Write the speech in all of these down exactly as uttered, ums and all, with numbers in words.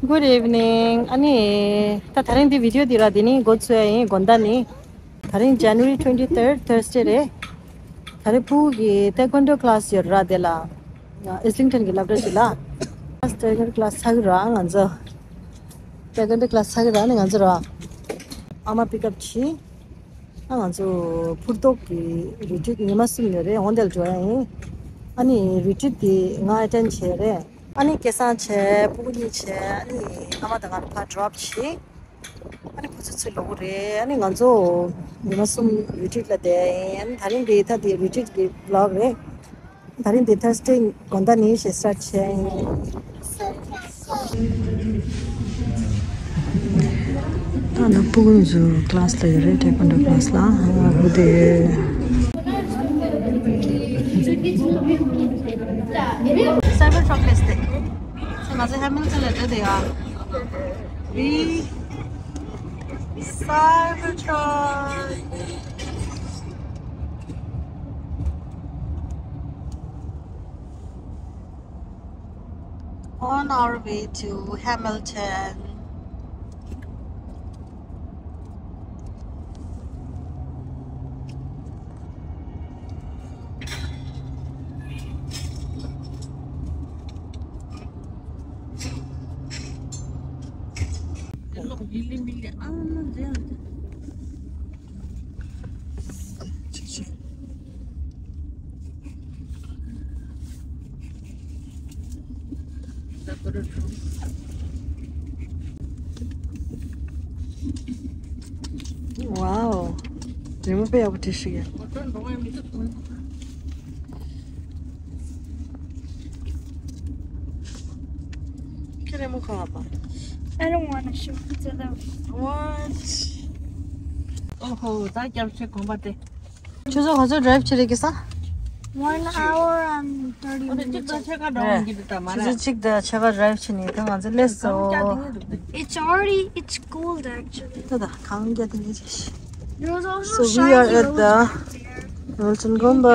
Good evening. ཨ་ནི་ད་དེ་རིང་འདི་བི་ཌི་ཡོ་འདི་ར་འདི་ནི་འགོ་ཚུགས་ཡ་ཡིན། དགོང་དག་ནི་དེ་རིང་January twenty third Thursday རེད། ད་རེས་ཕྲུ་གུ་གི་Taekwondo class ཡོད་ར། དེ་ལ་Islington གི་སློབ་གྲྭ་ཞིག་ལ་Taekwondo class ཚར་གི་ར། ང་ཚོ་Taekwondo class ཚར་གི་ར། ནི་ང་ཚོ་ར་ཨ་མ་pick up བྱས། ཨ་ང་ཚོ་ཕུར་ཏོག་གི་retreat ཉི་མ་གསུམ་ཡོད་རེད། འོ་དེ་ལ་འགྲོ་ཡ་ཡིན། ཨ་ནི་retreat དེ་ང་attend བྱས་རེད། ཨ་ནི་སྐལ་བཟང་བྱས། ཕྲུ་གུ་གཉིས་བྱས། ཨ་ནི་ཨ་མ་དང་ང་ཕར་drop བྱས། ཨ་ནི་ཁོ་ཚོ་ཚུར་ལོག་གི་རེད། ཨ་ནི་ང་ཚོ་ཉི་མ་གསུམ་retreat ལ་བསྡད་ཡིན། ཨ་ནི་དེ་རིང་འདི་ད་འདི་retreat གི་vlog རེད། དེ་རིང་འདི་Thursday དགོང་དག་ནས་ཞེ་start བྱས་ཡིན། ད་ནི་ཕྲུ་གུ་ཚོ་class ལ་ཡོད་རེད། Taekwondo class ལ། ཨ་ཧུ་དེ། Cybertruck ལས་ཏེ། ང་ཚོ་Hamilton ལ་འགྲོ་དེ་ཡ། Cybertruck. On our way to Hamilton. Wow. རི་མོ་དཔེ་ཡག་པོ་བྲིས་ཤིག་ཡ། ཁྱེད་རི་མོ་གང་ལ་པ། I don't want to show it to them. What? ཨོ་ཧོ། ད་སྐྱབས་ཆེ་གོམ་པ་དེ། ཁྱོད་ཚོ་ག་ཚོད་drive བྱེད་རེད་ཀི་ས། One hour and thirty minutes. ཁྱོད་ཚོ་གཅིག་དང་ཕྱེད་ཀ་drive བྱེད་ནས་ད་ང་ཚོ་སླེབས་སོང་། It's already, it's cold actually. ད་ད་གངས་རྒྱག་དེ་ངས་བྱས་ཤིག There was also So we are at the Hamilton Gomba.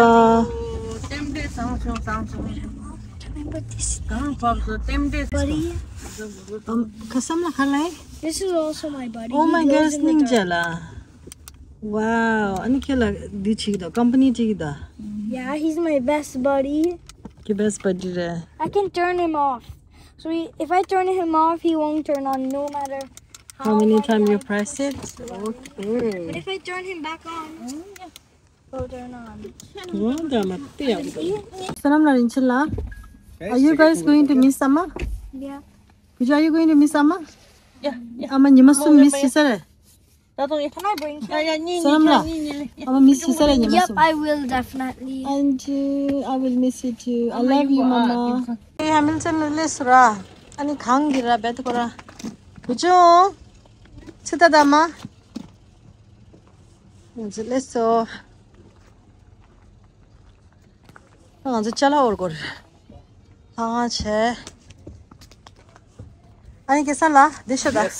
Remember this, buddy? Um, ཁ་སམ་ལ་ཁ་ལ། This is also my buddy. Oh my goodness, ནིང་ཇ་ལ། Wow, ཨ་ནི་ཁྱེད་ལ་འདི་བྱེད་ཀྱི་འདུག company བྱེད་ཀྱི་འདུག Yeah, he's my best buddy. ཁྱེད་best buddy རེད། I can turn him off. So he, if I turn him off, he won't turn on no matter how many time you press it. Okay. But if I turn him back on, he'll turn on. ད་མ་དེ་ཡག་པོ་འདུག་བསོད་ནམས་ལ་རིན་ཆེན་ལགས། Are you guys going to miss summer? Yeah. Are you going to miss summer? Yeah, yeah. ཨ་མ་ཉི་མ་གསུམ་miss བྱེད་ས་རེད། ད་དུང་ཡ། Can I bring him? ཡ་ཡ། གཉིས་བསོད་ནམས་ལགས། གཉིས་གཉིས་ལེ། ཨ་མ་miss བྱེད་ས་རེད་ཉི་མ་Yep, གསུམ། I will definitely. And uh, I will miss you too. I love you, Mama. ཨེ་Hamilton ལ་སླེབས་སོང་ར། ཨ་ནི་གངས་ཀྱི་ར་བེད་ཁོ་ར། བུ་ཆུང་། ཚེ་ད་ད་མ། ང་ཚོ་སླེབས་སོང་། ང་ཚོ་ཅ་ལག་འོར་འོར། ལྷ་ཁང་བྱས། ཨ་ནི་སྐལ་བཟང་ལགས་འདི་ཤོད་ད། Yes.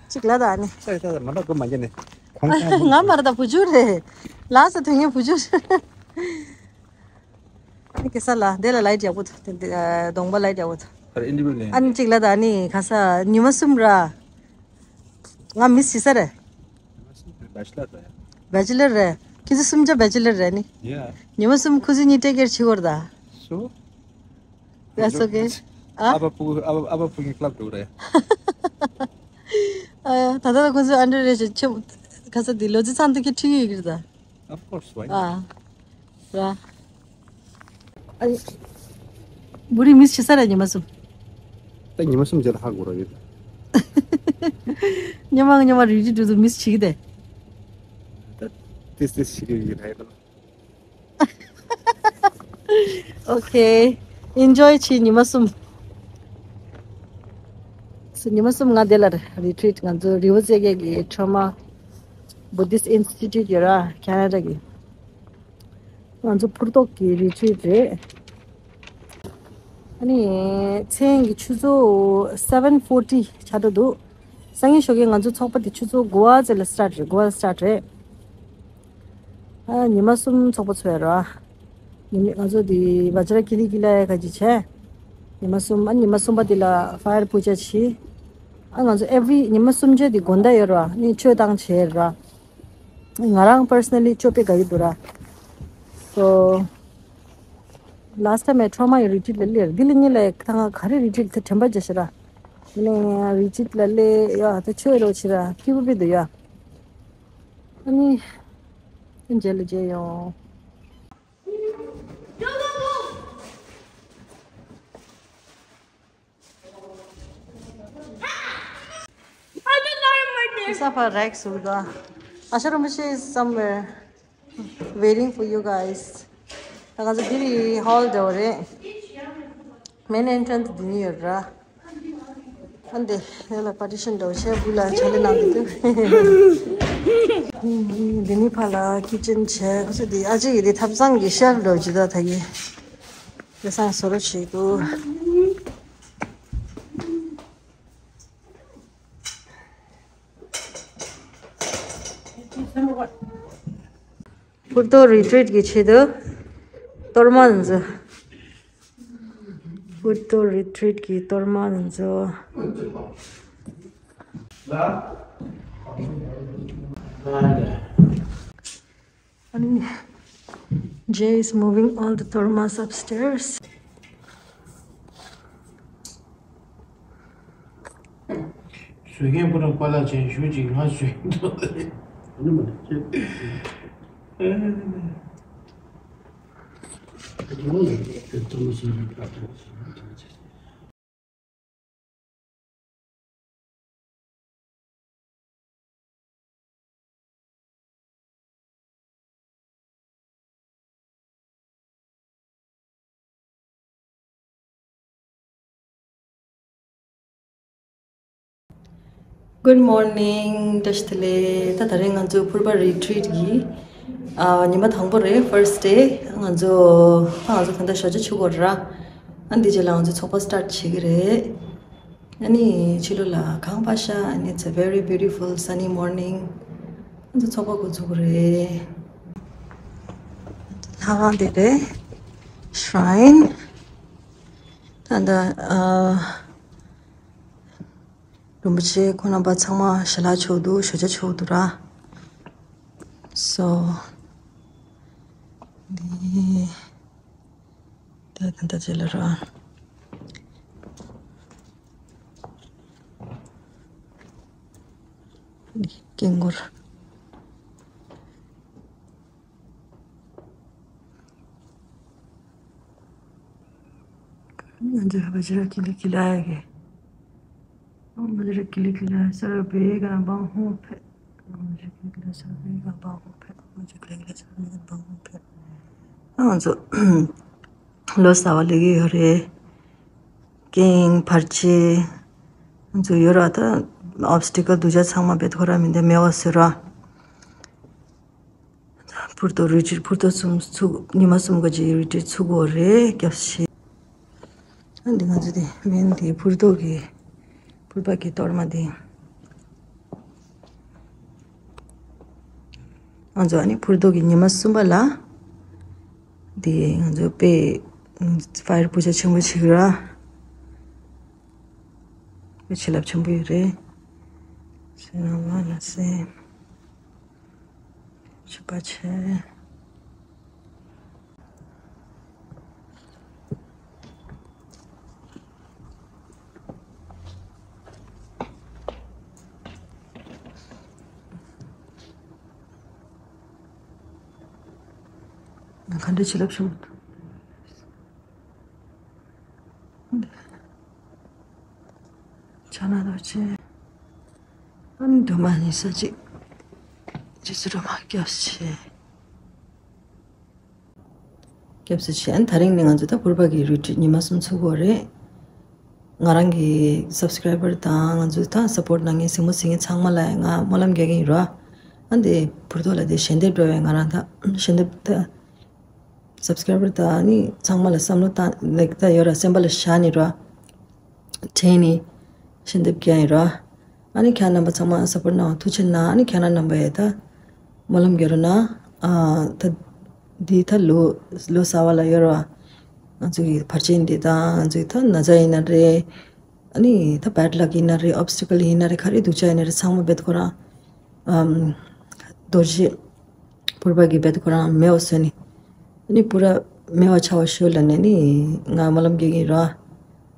གཅིག་ལ་ད་ཨ་ནི། ས་ཡི་ས་ས་མ་འདྲ་དགོས་མ་རྒྱ་ནི། ཁོང་ཁོང་། ང་མར་ད་བུ་ཆུང་རེད། ལགས་སོ་དོན་ངའི་བུ་ཆུང་རེད། ཨ་ནི་སྐལ་བཟང་ལགས་འདི་ལ་light ཡག་པོ་འདུག་དེ་འདི་གདོང་པ་light ཡག་པོ་འདུག་ཨ་རེ་ཨིན་ཌི་བི་ལེན། ཨ་ནི་གཅིག་ལ་ད་ཨ་ནི་ཁ་ས་ཉི་མ་གསུམ་ར། ང་miss བྱེད་ས་རེད། Bachelor རེད། ཁྱེད་ཚོ་གསུམ་ཆ་bachelor རེད་ནི། Yeah. ཉི་མ་གསུམ་ཁོ་ཚོ་གཉིས་take care བྱེད་དགོས་རེད་ད། So? That's okay. ཨ། ཨ་ཕ་བུ་ཨ་ཕ་ཨ་ཕ་བུ་གཉིས་club འགྲོ་རེད། ཨ། ད་ལྟ་ཁོ་ཚོ་underage ཆེ། ཁ་ས་འདི་ལོ་ཚོད་ཚང་དུ་ཁྱེད་ཁྲིད་ཡོད་ཀྱི་རེད་ད། Of course, why not? ཨ། ར། ཨ། བུ་རིགས་miss བྱེད་ས་རེད་ཉི་མ་གསུམ། ད་ཉི་མ་གསུམ་རྗེས་ལ་ཧ་གོ་ར་ཡོད། ཉི་མ་ཉི་མ་རིག་རིག་འགྲོ་དུ་miss བྱེད་ཀྱི་དེ། ད་ཏིས་ཏིས་བྱེད་ཀྱི་ཡོད་ར་ཡོད། Okay. Enjoy བྱེད་ཉི་མ་གསུམ། སོ་ཉི་མ་གསུམ་ང་དེ་ལ་retreat ང་ཚོ་རི་བོ་རྩེ་རྒྱལ་གྱི་Truma Buddhist Institute ཡོད་ར་Canada གི། ང་ཚོ་ཕུར་ཏོག་གི་retreat རེད། ཨ་ནི་མཚན་གྱི་ཆུ་ཚོད་seven forty ཆགས་འགྲོ་འདུག་སང་ཉིན་ཞོགས་ཀས་ང་ཚོ་ཚོགས་པ་དེ་ཆུ་ཚོད་དགུ་པ་ཙམ་ལ་start རེད། དགུ་པ་start རེད། ཨ་ཉི་མ་གསུམ་ཚོགས་པ་ཚོགས་ཡ་ར། ཉི་མ་ང་ཚོ་དེ་བཛྲ་ཀི་ལི་ཀི་ལ་ཡ་ག་ཅི་བྱས། ཉི་མ་གསུམ། ཨ་ཉི་མ་གསུམ་པ་དེ་ལ་fire puja བྱས། ཨ་ང་ཚོ་every ཉི་མ་གསུམ་ཆ་དེ་དགོང་དག་ཡོད་ར། ནི་ཆོས་བཏང་བྱས་ར། ང་རང་personally ཆོས་པའི་དགའ་གི་འདུག་ར། So last time I trauma retreat ལ་སླེབས། འདི་ལ་ཉིད་ལ་ད་ང་ག་རེ་retreat དེ་དྲན་པ་བརྗེད་ཤག་ར། ནི་retreat ལ་སླེབས་ཡ་ད་ཆོས་རོགས་བྱེད་ར། སྐྱིད་པོ་དཔེ་འདུག་ཡ། ཨ་ནི་རྗེས་ལ་མཇལ་ཡོང་། It's up a rack, Surga. Asha Rinpoche is somewhere waiting for you guys. ད་ང་ཚོ་འདི་རི་hall འདྲ་བོ་རེད། Main entrance འདི་ནས་ཡོད་ར། ཨ་འདི་ནས་ལ་partition འདྲ་བོ་བྱས་སྦུག་ལ་ཕྱག་ལས་གནང་གི་འདུག་འདི་ནས་ཕར་ལ་kitchen བྱས། ཁོ་ཚོ་འདི་ཨ་ཅེ་ཡི་འདི་ཐབ་ཚང་གི་shelf འདྲ་བོ་ཅིག་ད་ད་གི་ཁ་སང་བཟོ་རོགས་བྱེད་འདུག Purto retreat གི་ཆེད་དུ་གཏོར་མ་འཛོ། Purto retreat གི་གཏོར་མ་འཛོ། And Jay is moving all the tormas upstairs. བཟོས་མཁན་པོ་རང་པཱ་ལགས་ཅན་ཞུ་ཅིག་ང་བཟོས་འདུག Good morning. བཀྲ་ཤིས་བདེ་ལེགས། ད་ད་རེས་ང་ཚོ་ཕུར་པ་retreat གི་ཨ་ཉི་མ་དང་པོ་རེད། First day. ང་ཚོ་ད་ང་ཚོ་ད་ལྟ་ཞོགས་ཇ་མཆོད་ཀྱི་ཡོད་ར། ཨ་འདི་རྗེས་ལ་ང་ཚོ་ཚོགས་པ་start བྱེད་ཀྱི་རེད། ཨ་ནི་ཕྱི་ལོགས་ལ་གངས་དཔག་ཤ། ཨ་ནི་it's a very beautiful sunny morning. ང་ཚོ་ཚོགས་པ་འགོ་འཛུགས་ཀྱི་རེད། ལྷ་ཁང་འདི་རེད། Shrine. ད་ལྟ་ཨ་རིན་པོ་ཆེ་ཁོང་རྣམ་པ་ཚང་མ་ཞལ་ལག་མཆོད་འདུག་ཞོགས་ཇ་མཆོད་འདུག་ར། So འདི་ད་ད་ད་ཅེ་ལ་ར། འདི་སྐྱིན་འགོར། ང་ཚོ་བ་ཇི་ར་ཀི་ལི་ཀི་ལ་ཡ་གི། ཨོཾ་བཛྲ་ཀི་ལི་ཀི་ལ་སརྦ་བི་གྷ་ནཱ་བཱ་ཧཱུྃ་ཕཊ། ཨོཾ་བཛྲ་ཀི་ལི་ཀི་ལ་སརྦ་བི་གྷ་ནཱ་བཱ་ཧཱུྃ་ཕཊ། ཨོཾ་བཛྲ་ཀི་ལི་ཀི་ལ་སརྦ་བི་གྷ་ནཱ་བཱ་ཧཱུྃ་ཕཊ། ང་ཚོ་ལོ་གསར་པ་སླེབས་ཀྱི་ཡོད་རེད། རྐྱེན་བར་ཆད་ང་ཚོ་ཡོད་ར། ད་obstacle སྡུག་ཅག་ཚང་མ་བེད་ཁོ་ར་མི་འདི་མེད་པ་བཟོས་ར། ཕུར་ཏོ་རི་ཊྲིཊ་ཕུར་ཏོ་གསུམ་ཚུགས། ཉི་མ་གསུམ་ག་ཅིག་རི་ཊྲིཊ་ཚུགས་དགོས་རེད་སྐྱབས་ཞེས། ཨ་འདི་ང་ཚོ་དེ་མེན་དེ་ཕུར་ཏོ་གི་ཕུར་པ་གི་གཏོར་མ་དེ། ང་ཚོ་ཨ་ནི་ཕུར་ཏོ་གི་ཉི་མ་གསུམ་པ་ལ་དེ་ང་ཚོ་དཔེ་ཕ་ཡར་པུ་ཇ་ཆེན་པོ་བྱེད་ཀྱི་ར། དཔེ་བྱིན་རླབས་ཆེན་པོ་ཡོད་རེད། ཟེར་ན་བ་ལ་སེ། ཆུ་པ་ཆེ། ང་ག་འདྲ་བྱིན་རླབས་ཆེན་པོ་འདུག་ཕྱག་ན་རྡོ་རྗེ། ཨ་ནི་འདུན་མ་ཉི་ཤུ་རྩ་གཅིག་རྗེ་བཙུན་སྒྲོལ་མ་སྐྱབས་ཆེ། སྐྱབས་སུ་མཆི། ཨ་ནི་ད་རིང་ནི་ང་ཚོ་ད་ཕུར་པ་གི་རི་ཊྲིཊ་ཉི་མ་གསུམ་ཚུགས་ཀྱི་ཡོད་རེད། ང་རང་གི་སབ་སི་ཀ་རའི་བར་དང་ང་ཚོ་ད་སཔོརྚ་གནང་མཁན་གཟིགས་མོ་གཟིགས་མཁན་ཚང་མ་ལ་ང་སྨོན་ལམ་རྒྱག་གི་ཡིན་ར། ཨ་འདི་ཕུར་ཏོ་ལ་དེ་ཞལ་འདེབས་འགྲོ་བའི་ང་རང་ད་ཞལ་འདེབས་ད། སབ་སི་ཀ་རའི་བར་དང་ནི་ཚང་མ་ལ་བསམ་བློ་བཏང་ལེགས་ད་ཡོད་ར། སེམས་པ་ལ་བཞག་ནི་ར། དྲན་ནི་ཞལ་འདེབས་རྒྱག་ཡིན་ར། ཨ་ནི་ཁྱེད་རྣམ་པ་ཚང་མ་སཔོརྚ་གནང་བ་ཐུགས་རྗེ་གནང་། ཨ་ནི་ཁྱེད་རང་རྣམ་པ་ཡ་ད་སྨོན་ལམ་རྒྱག་རོགས་གནང་། ཨ་ད་འདི་ད་ལོ་ལོ་གསར་པ་ལ་ཡོད་ར། ང་ཚོ་གི་བར་ཆད་འདི་དང་ང་ཚོ་གི་ད་ན་ཚ་ཡིན་ན་རེད། ཨ་ནི་ད་bad luck ཡིན་ན་རེད། obstacle ཡིན་ན་རེད། ག་རེ་སྡུག་ཅག་ཡིན་ན་རེད། ཚང་མ་རྦད་ཁོ་རང་ཨམ་རྡོ་རྗེ་ཕུར་པ་གིས་རྦད་ཁོ་རང་མེད་པ་བཟོས་ནས། ཨ་ནི་པུ་ར་མེད་པ་ཆགས་པ་ཤོག་ལབ་ནས་ནི་ང་སྨོན་ལམ་རྒྱག་གི་ཡིན་རོ།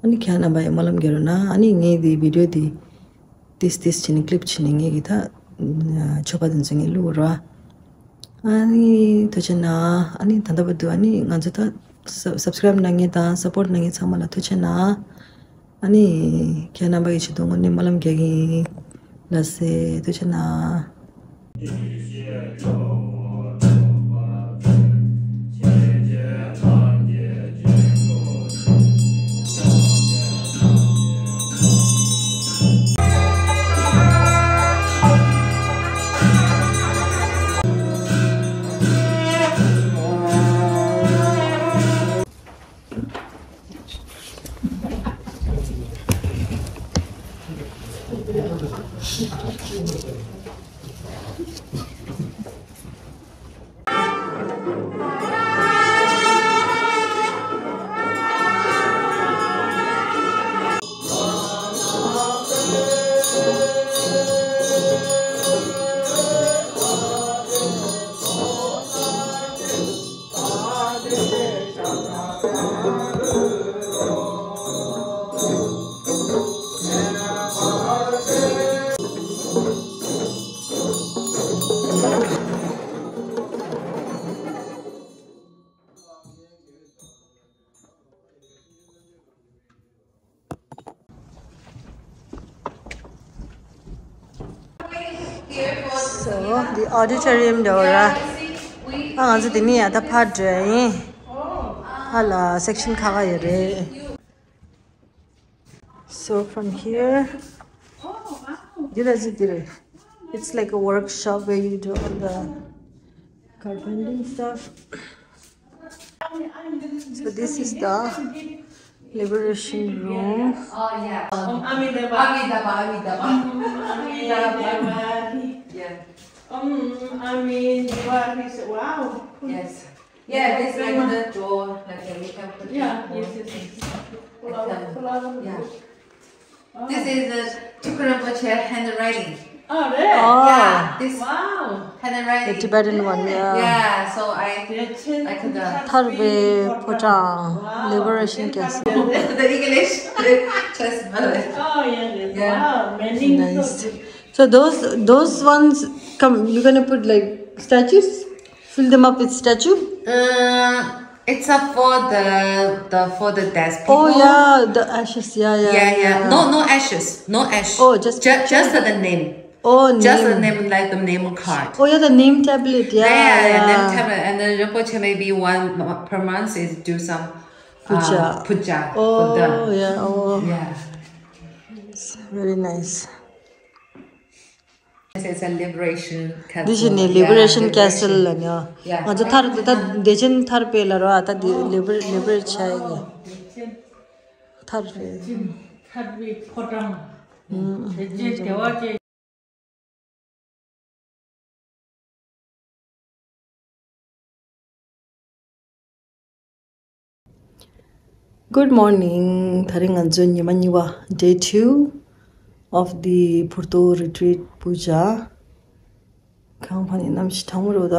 ཨ་ནི་ཁྱེད་རྣམ་པ་ཡང་སྨོན་ལམ་རྒྱག་རོགས་གནང་། ཨ་ནི་ངས་འདི་video འདི་ཏིས་ཏིས་བྱས་ནས་clip བྱས་ནས་ངས་ཀྱི་ད་མཆོད་པ་དེ་ཚོ་ངས་བླུག་རོ། ཨ་ནི་ཐུགས་རྗེ་གནང་། ཨ་ནི་ད་ལྟ་བར་དུ་ཨ་ནི་ང་ཚོ་ད་སབ་subscribe གནང་མཁན་དང་support གནང་མཁན་ཚང་མ་ལ་ཐུགས་རྗེ་གནང་། ཨ་ནི་ཁྱེད་རྣམ་པ་ཡི་ཆེད་དུ་དངོས་གནས་སྨོན་ལམ་རྒྱག་གི་ཡིན། ལགས་སེ། ཐུགས་རྗེ་གནང་། So, the auditorium འདྲ་བོ་ར། ཨ་ང་ཚོ་དེ་ནས་ཡར་ད་ཕར་འགྲོ་ཡིན། ཨ་ལ་section ཁག་ཁག་ཡོད་རེད། So from here, འདི་ལ་གཟིགས་དེ་རེད། It's like a workshop where you do all the carpentering stuff. So this is the liberation room. Oh, yeah. Om Amitabha. Amitabha, Amitabha. Om Amitabha. Yeah. Om Amitabha. Wow. Yes. Yeah, this like the drawer, like, uh, we can put. Yeah, yes, yes, yes. Flower, flower. Yeah. This is the Tuku Rinpoche handwriting. Oh, really? Oh. Yeah, this. Wow. Handwriting. The Tibetan one, yeah. Yeah, so I, I could, uh, ཐར་པའི་ཕོ་བྲང་། Wow. Liberation Castle. The English. Just, oh, yeah, yes. Yeah. Wow, many. Nice. So those, those ones, come, you're gonna put, like, statues? Fill them up with statue? Uh, it's up for the, the, for the dead people. Oh, yeah, the ashes. Yeah, yeah, yeah, yeah. No, no ashes. No ash. Oh, just, just the name. Oh, just the name, like the name card. Oh, yeah, the name tablet. Yeah, yeah, yeah, yeah. Name tablet. And then Rinpoche, maybe one mo-, per month is do some, uh, puja. Puja for them. Oh, yeah, oh. Yeah. It's very nice. It's a liberation castle. འདི་བཞིན་ནི་liberation castle ལ་ནི། Yeah. ང་ཚོ་ཐར་ད་བདེ་ཆེན་ཐར་པའི་ལ་རོ། ཨ་ད་འདི་liber- liberate བྱ་ཡི་གི། ཐར་པའི། ཐར་པའི་ཕོ་བྲང་། ཨུམ། བདེ་ཆེན་བདེ་བ་ཅན། Good morning. ད་རིང་ང་ཚོ་ཉི་མ་གཉིས་པ། Day two of the Phurto retreat puja. གང་ཕན་ཡིན་ནམ་ཞིག་ཐང་མོ་རོ་ད།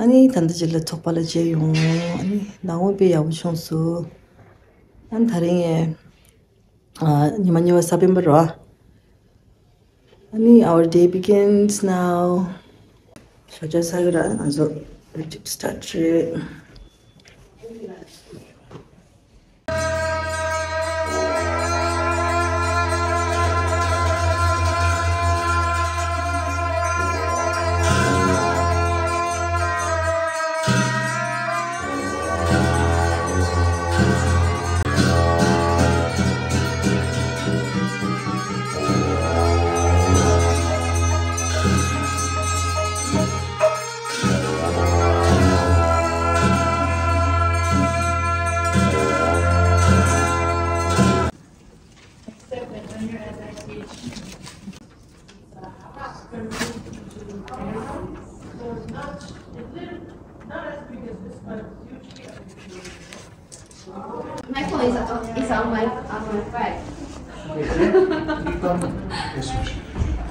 ཨ་ནི་ད་ལྟ་རྗེས་ལ་ཚོགས་པ་ལ་མཇལ་ཡོང་། ཨ་ནི་ནང་པ་དཔེ་ཡག་པོ་བྱུང་སོང་། ཨ་ནི་ད་རིང་ཨ་ཉི་མ་གཉིས་པ་གཟའ་སྤེན་པ་རོ། ཨ་ནི་our day begins now. ཞོགས་ཇ་ཟ་གི་ར། ང་ཚོ་retreat start རེད།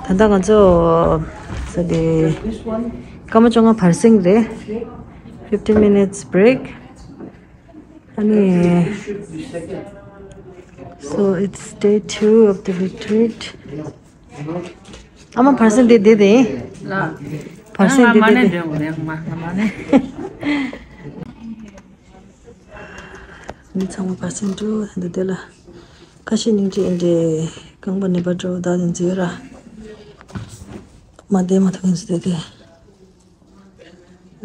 ད་ལྟ་ང་ཚོ་ས་དེ་སྐར་མ་བཅོ་ལྔ་བར་གསེང་རེད། Fifteen minutes break. ཨ་ནི། So it's day two of the retreat. ཨ་མ་བར་གསེང་འདི་འདི་འདི། ལ། བར་གསེང་འདི་འདི་འདི། ང་མ་ནས་འདོན་དགོས་རེད། ང་མ་ང་མ་ནས། འདི་ཚང་མ་བར་གསེང་འདི་འདི་ལ། ཁ་ཤས་སྙིང་རྗེ་འདི་རྐང་པ་ནད་པ་འགྲོ་ད་འདི་འཛིན་ར། མ་བསྡད་མ་ཐུབ་ཡིན་ཟེར་དེ།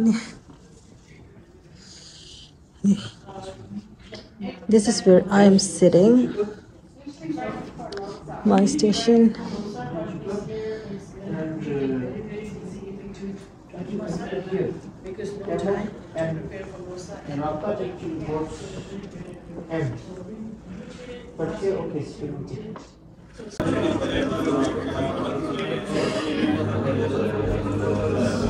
ནི། This is where I am sitting. My station. Thank you.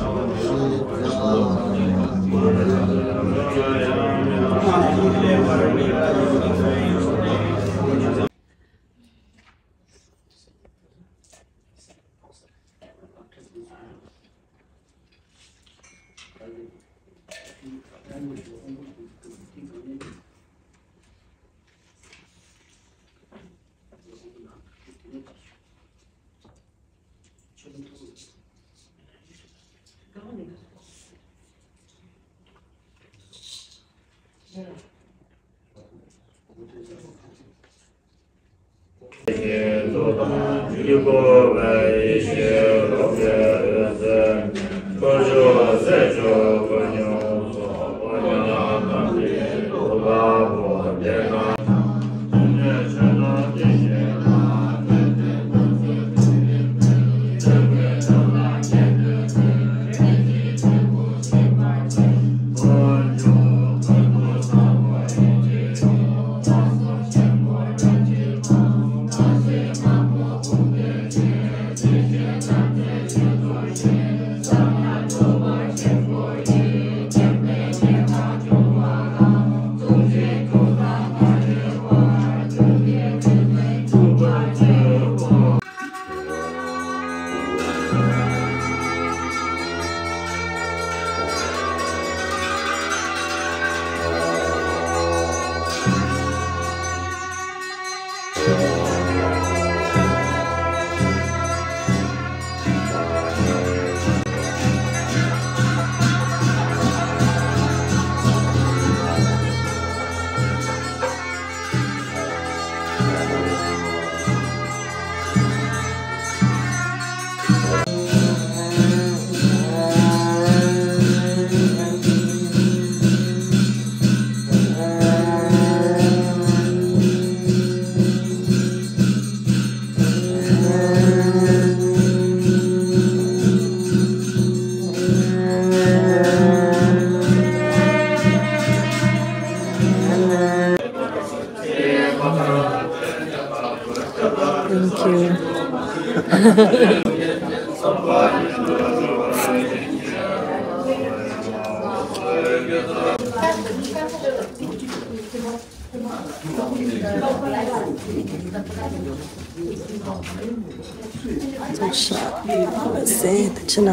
ཚོགས་ཤག་ཟེར་ད་ཕྱི་ན།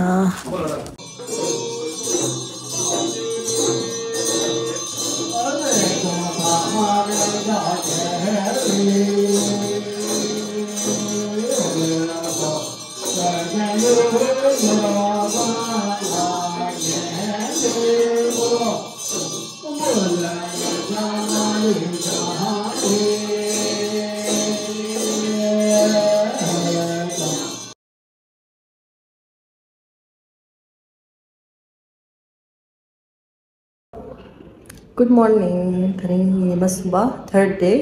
Good morning. དེ་རིང་ཉི་མ་གསུམ་པ། Third day.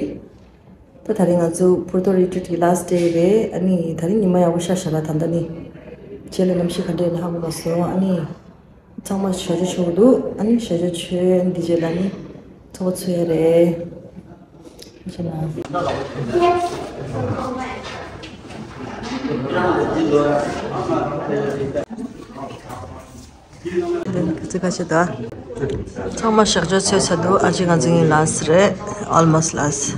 ད་དེ་རིང་ང་ཚོ་Purto retreat གི་last day རེད། ཨ་ནི་དེ་རིང་ཉི་མ་ཡག་པོ་ཤར་ཤག་ལ། ད་ལྟ་ནི་རྗེས་ལ་གནམ་གཤིས་ག་འདྲ་ཡིན་ཧ་གོ་མ་སོང་། ཨ་ནི་ཚང་མ་ཞག་སྦྱོར་ཆོག་གི་འདུག་ཨ་ནི་ཞག་སྦྱོར་ཆོག་འདི་རྗེས་ལ་ནི་ཚོགས་པ་ཚོགས་ཡ་རེད། ཅི་ན། ཚང་མ་ཞག་སྦྱོར་ཚོགས་ཚར་འདུག་ཨ་ཅེ་ང་ཚོ་གཉིས་last རེད། Almost last.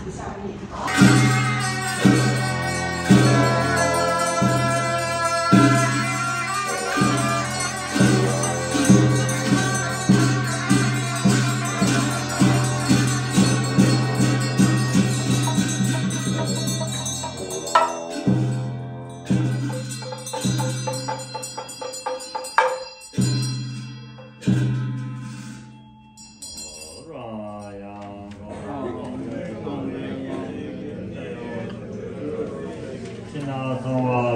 ད་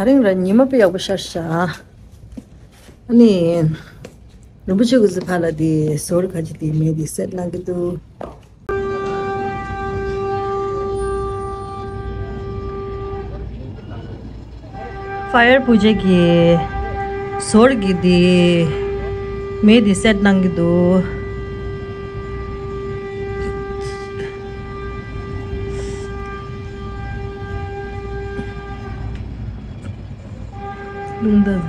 རིང་ར་ཉི་མ་དཔེ་ཡག་པོ་ཤར་ཤག་ཨ་ནི། རིན་པོ་ཆེ་སྐུ་ཚེ་ཕ་ལ་དེ་ཟོར་ཁ་ཅིག་དེ་མེ་དེ་སེད་གནང་གི་འདུག་ཕ་ཡར་པུ་ཇ་གི་ཟོར་གི་དེ་མེ་དེ་སེད་གནང་གི་འདུག་རླུང་རྟ་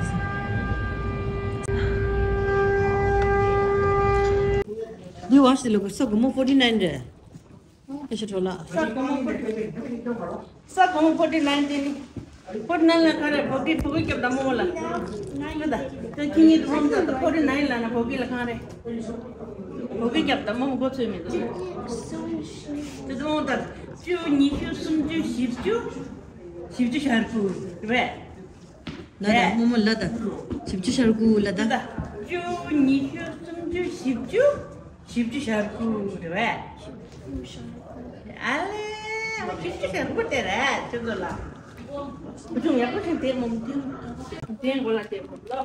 འདི་བ་ཞིག་ལ་ས་སྒོར་མོ་forty nine རེད། ཨེ་ཤ་གྲོ་ལ། ས་སྒོར་མོ་forty nine དེ་ནི། forty nine ལ་ག་རེ་བོད་སྐད་བོད་སྐད་རྒྱབ་དང་མོ་ལ། ང་ད་ད་ཁྱི་གཉིས་དུ་ཧོམ་ད་forty nine ལ་ན་བོད་སྐད་ལ་གང་རེད། བོད་སྐད་རྒྱབ་དང་མོ་མགོ་ཚོས་མི་འདུག་དེ་དུ་ཧོམ་ད་བཅུ་ཉི་ཤུ་སུམ་ཅུ་བཞི་བཅུ། བཞི་བཅུ་ཞེ་དགུ་རེད། ལ་ད་རྨོ་མོ་ལ་ད། བཞི་བཅུ་ཞེ་དགུ་ལ་ད། ད་བཅུ་ཉི་ཤུ་སུམ་ཅུ་བཞི་བཅུ། བཞི་བཅུ་ཞེ་དགུ་རེད་པས། ཨ་ལེ། བཞི་བཅུ་ཞེ་དགུ་དེ་རེད་ཁྱོད་ཚོ་ལ། བུ་ཆུང་ཡག་པོ་ཞིག་དེ་མོ་མཐུན། དེ་མགོ་ལ་དེ་མོ་ལོ།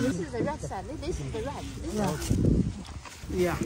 This is the red side. This is the red. This is Yeah.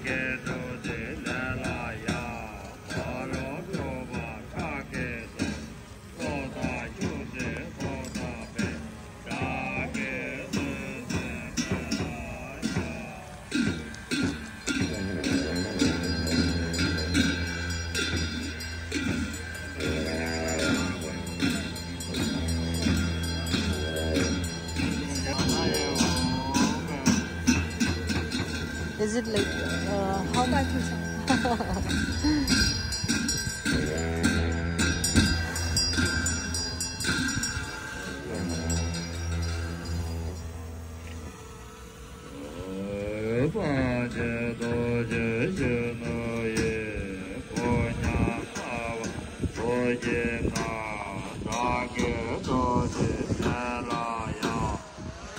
ཀྱེ་གྲུབ་ཀྱི་ལས་ལ་ཡང་། མ་རུངས་སྤྱོད་པ་ཁ་སྐད་དུ། བློ་དང་ཤུགས་ཀྱིས་ཐོག་དང་པའི། དགྲ་བགེགས་བཏུལ་ཏེ་མེད་པར་ཡང་། Is it like, uh, how much? སངས་རྒྱས་རྡོ་རྗེ་གཞོན་ནུ་ཡི། ཕོ་ཉ་ལྔ་པ་ཐུགས་ཀྱི་མཐའ། དགྲ་བགེགས་གྲོགས་ཀྱི་ཞལ་ལ་ཡང་།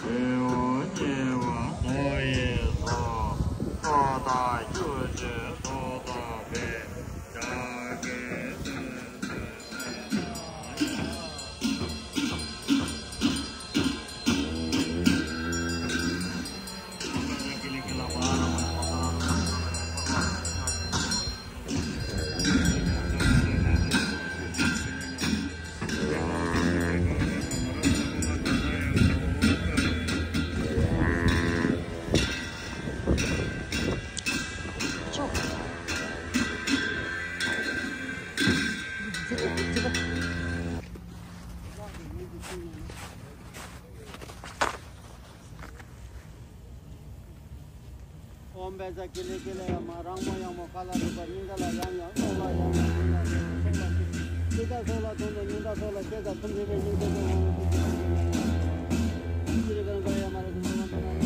རི་བོ་རྙིང་པ་རྡོ་ཡི་ཟུར། བློ་དང་ཤུགས་ཀྱིས་ཐོག་དང་པའི། དགྲ་བགེགས་བཏུལ་ཏེ་མེད་པར་ཡང་། ཨོཾ་བཛྲ་ཀི་ལི་ཀི་ལི་ཡ་མ། རང་མོ་ཡང་མོ་ཀ་ལ་རུ་པ། སྙིང་ག་ལ་ཡང་ཡང་། ལོག་ལ་ཡང་ཡང་། སྙིང་ལ་ཡང་ཡང་། ཕྱོགས་ལ་ཅི། ཅི་དང་སོགས་ལ་དོན་དུ། སྙིང་དང་སོགས་ལ་སྐྱེ་དང་ཐུན་མོང་བའི་སྙིང་པོ་དང་། ཀི་ལི་ཀ་ལ་ཡ་མ་རུ་པ། སངས་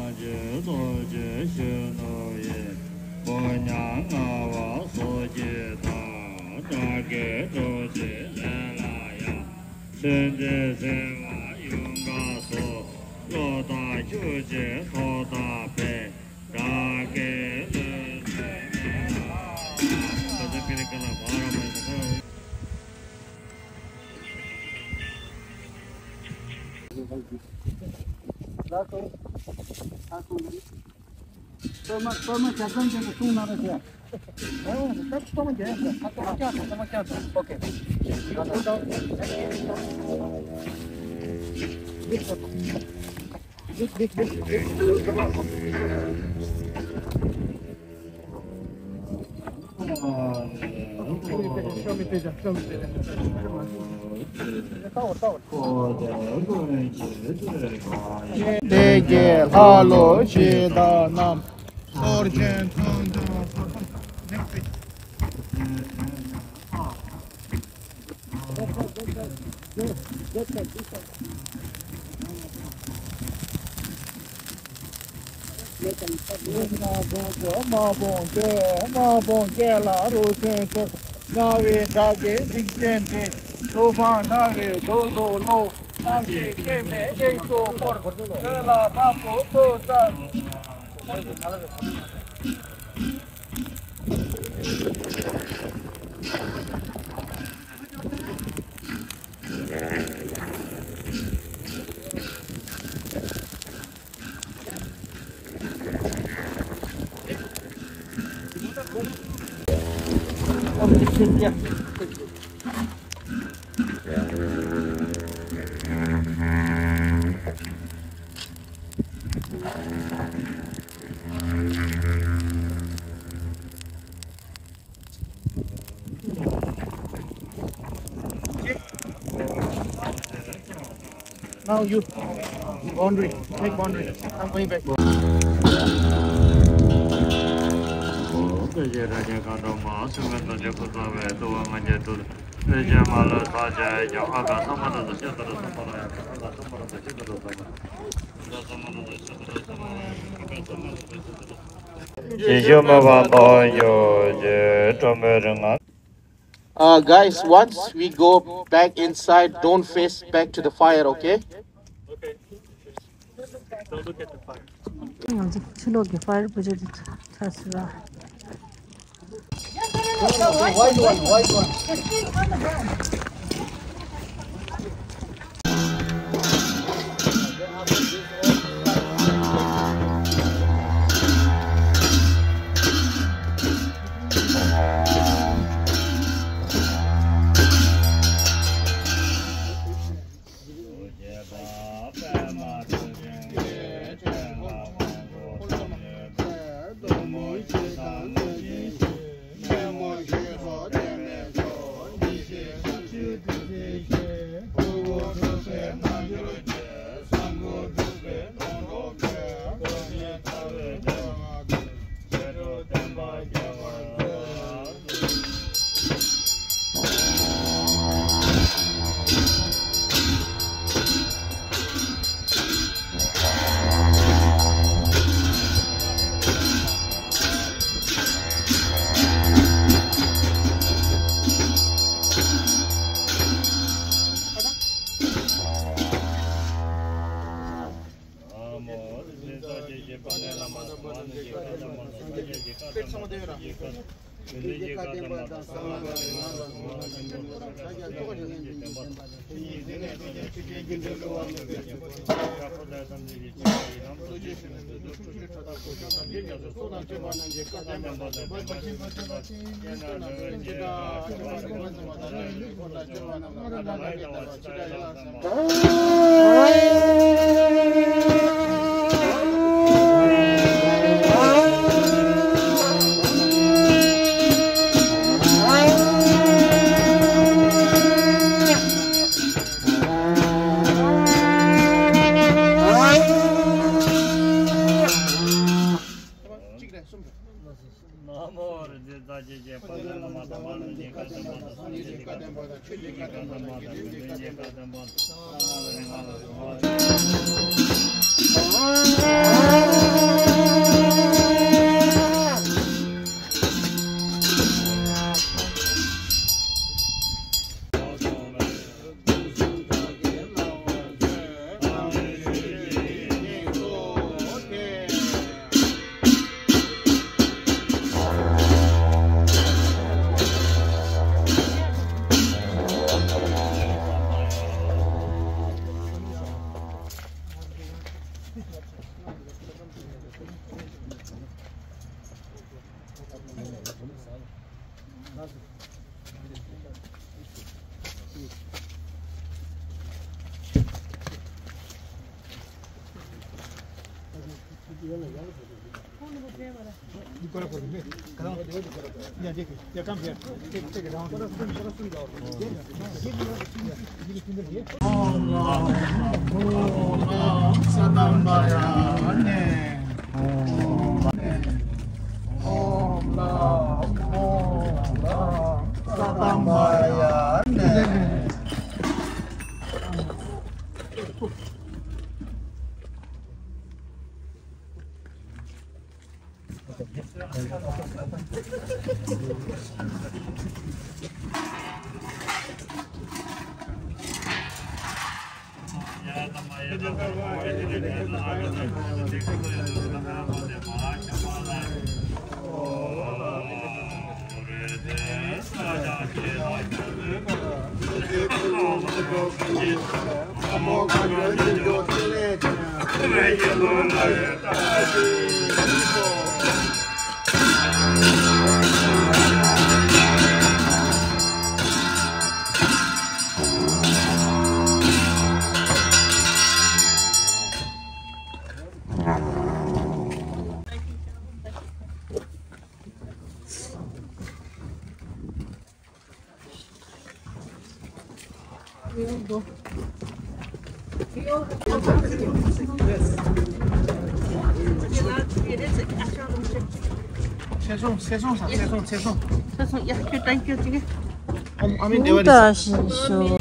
རྒྱས་རྡོ་རྗེ་གཞོན་ནུ་ཡི། ཕོ་ཉ་ལྔ་པ་སོ་སྐྱེས་དང་། དགྲ་བགེགས་གྲོགས་ཀྱི་ཞལ་ལ་ཡང་། མཚོན་ཆའི་ཟེ་བ་ཡུངས་ཀར་སོགས། བློ་དང་ཤུགས་ཀྱིས་ཐོག་དང་པའི། དགྲ་བགེགས་བཏུལ་ཏེ་མེད་པར་ཡང་། ལགས་སོ། ལགས་སོ། གཏོར་མ། གཏོར་མ་ཞལ་ཙམ་ཅན་དུ་གསུངས་གནང་རོགས་ཞུ། ཨོ། ད་གཏོར་མ་རྒྱག་ཡ། ད་གཏོར་མ་བཀྱག་དང་། གཏོར་མ་བཀྱག་དང་། ཨོ་ཁེ། ད་གཏོར་མ། དེ་གའི་ལྷ་ལུ་ཞེས་བཏགས་རྣམས། གཏོར་ཆེན་ཐང་ཐང་། དམག་དཔུང་བསྐྱེད། དམག་དཔུང་བསྐྱེད་ལ་རུ་མཚོན་ཁྱེར། ལྔ་པའི་དགྲ་བགེགས་འཇིག་རྟེན་འདྲེན། ཐུབ་དབང་ཁྲ་བོའི་གདུགས་སུ་རློབས། རྣམ་ཤེས་སྐྱེ་མེད་དབྱིངས་སུ་བསྐོར། ཐོད་ལ་དམག་དཔུང་ཚུར་བསགས། Now you. Boundary. Take boundary. I'm going back. དེ་རྗེས་ར་རྒྱ་གང་དུ་མ་སུ་མེད་དང་འཇོག་པ་ཚང་བའི་ཏུ་བ་ང་རྒྱལ་དུ་ལ་ཨེ་ཅེ་མ་ལ་ཐ་ཅ་ཡ་ཨ་ག་ས་མ་ད་ད་ཤ་ད་ད་ས་མ་ལ་ཡ་ཨ་ག་ས་མ་ད་ད་ཤ་ད་ད་ས་མ་ཨ་ག་ས་མ་ད་ད་ཤ་ད་ད་ས་མ་ཨ་ག་ས་མ་ད་ད་ཤ་ད་ད་ས་མ། རྗེས་ཤུལ་མི་བ་མཐོང་ཡོད་ཀྱི་སྤྲོ་མོའི་རིང་ང་། Uh, guys, once we go back inside, don't face back to the fire, okay? Okay. Don't look at the fire. ང་ཚོ་ཕྱི་ལོགས་ཀྱི་ཕ་ཡར་བུ་ཅོ་དེ་ཚ་ཚ་ཟེར་ལ། White one, white one. Session, session, session, session. Session, yeah, thank you, thank you. Um, I mean, they were. Who does she show?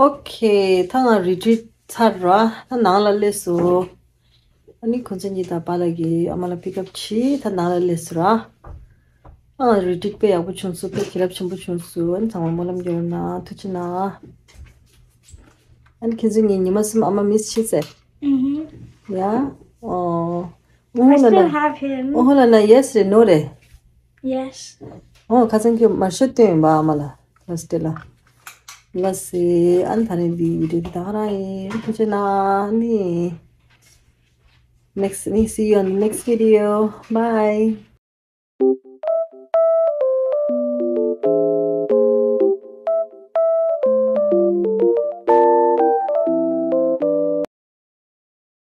ཨོ་ཁེ། ད་ང་རི་ཊི་རིཊ་ཚར་ར། ད་ནང་ལ་སླེབས་སོང་། ཨ་ནི་ཁོང་ཚོ་གཉིས་དང་པཱ་ལགས་ཀྱིས་ཨ་མ་ལགས་པིག་ཨབ་བྱས། ད་ནང་ལ་སླེབས་སོང་ར། ཨ་རི་ཊི་རིཊ་དཔེ་ཡག་པོ་བྱུང་སོང་། དཔེ་གི་རབ་ཆེན་པོ་བྱུང་སོང་། ཨ་ནི་ཚང་མ་སྨོན་ལམ་རྒྱག་རོགས་གནང་། ཐུགས་རྗེ་གནང་། ཨ་ནི་ཁྱེད་ཚོ་གཉིས་ཉི་མ་གསུམ་ཨ་མ་མིས་བྱས་ཟེར། ཡ། ཨོ། ཨོ་ཧོ་ལ་ན། ཨོ་ཧོ་ལ་ན་ཡེས་རེད་ནོ་རེད། ཡེས། ཨོ་ཁ་སང་ཁྱོད་མར་ཤོད་སྟོན་ཡིན་པ་ཨ་མ་ལ། ལ་སི་ཏེ་ལ། ལ་སི། ཨ་ནི་ད་རིང་འདི་བི་ཌི་ཡོ་འདི་ད་ག་རང་ཡིན། ཐུགས་རྗེ་གནང་། ནི། Next, ནི། See you on the next video. Bye.